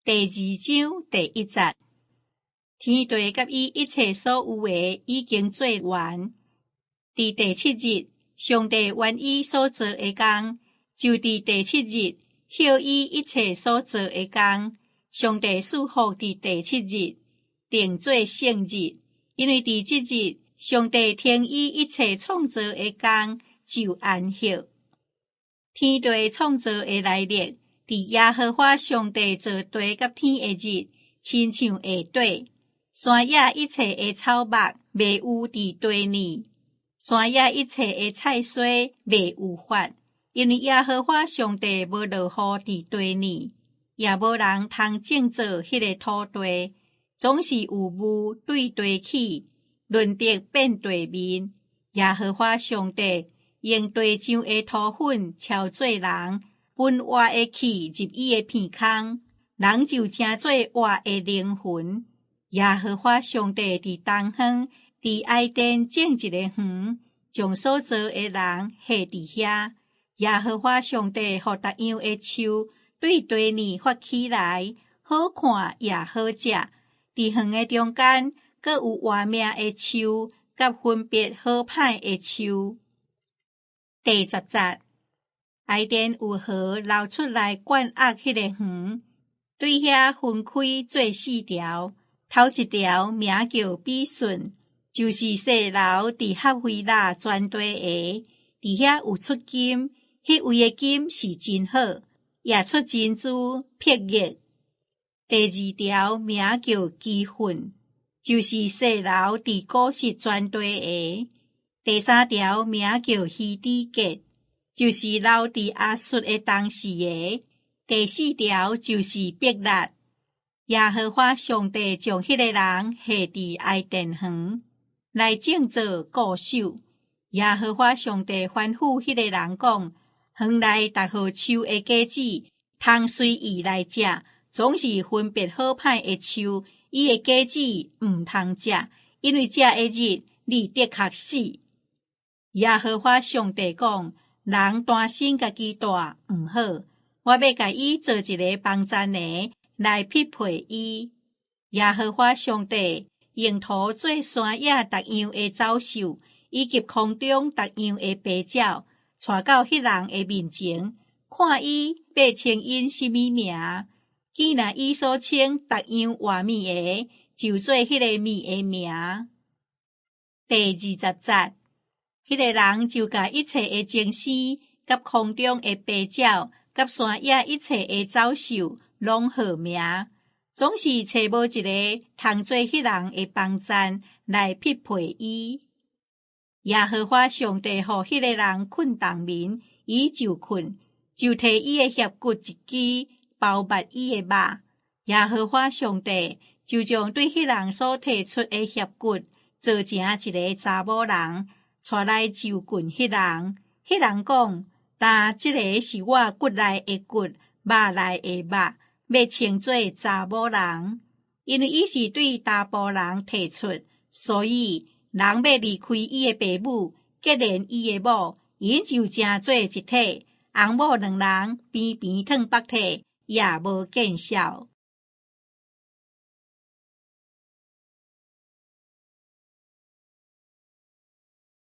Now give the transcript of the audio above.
第二章第一節，天地佮伊一切所有的已經做完。佇第七日，上帝完伊所做的工，就佇第七日歇伊一切所做的工。上帝賜福佇第七日，定做聖日，因為佇這日，上帝停伊一切創造的工，就安歇。天地創造的來歷，佇耶和華上帝造地佮天的日，親像下底山野一切的草木未有佇地裡，山野一切的菜蔬未有發，因為耶和華上帝無落雨佇地裡，也無人通種作彼个土地，總是有霧對地起，潤澤變地面。耶和華上帝用地上的塗粉敲做人，分活的氣入伊的鼻孔，人就成做活的靈魂。耶和華上帝佇東方，佇埃甸種一個園，將所造的人下佇遐。耶和華上帝予逐樣的樹對地裡發起來，好看也好食。佇園的中間，閣有活命的樹，佮分別好歹的樹。第十節，埃甸有河流出來灌沃彼個園，對遐分開做四條。頭一條名叫比順，就是細流佇哈腓喇全地的，佇遐有出金，彼位的金是真好，也出珍珠、碧玉。第二條名叫基訓，就是細流佇古實全地的。第三條名叫希底結，就是流佇亞述的東勢的。第四條就是伯辣。耶和華上帝將彼个人下佇埃甸園來種作固守。耶和華上帝吩咐彼個人講：園內逐號樹的果子，通隨意來食，總是分別好歹的樹，伊的果子毋通食，因為食的日，你的確死。耶和華上帝講：人單身家己蹛毋好，我欲共伊做一个幫贊的來匹配伊。耶和華上帝用土做山野逐樣的走獸，以及空中逐樣的飛鳥，帶到彼人的面前，看伊欲稱𪜶啥物名。既然伊所稱逐樣活物的，就做彼个物的名。第二十節，彼个人就共一切的精生、佮空中的飛鳥、佮山野一切的走獸，攏號名，總是揣無一个通做彼人的幫贊來匹配伊。耶和華上帝予彼个人睏重眠，伊就睏，就提伊的肋骨一支，包密伊的肉。耶和華上帝就將對彼人所提出的肋骨，做成一个查某人，帶來就近彼人。彼人講：但這个是我骨內的骨，肉內的肉，欲稱做查某人，因為伊是對查埔人提出，所以人欲離開伊的爸母，結連伊的某，𪜶就成做一體。翁某兩人平平褪腹體，也無見笑。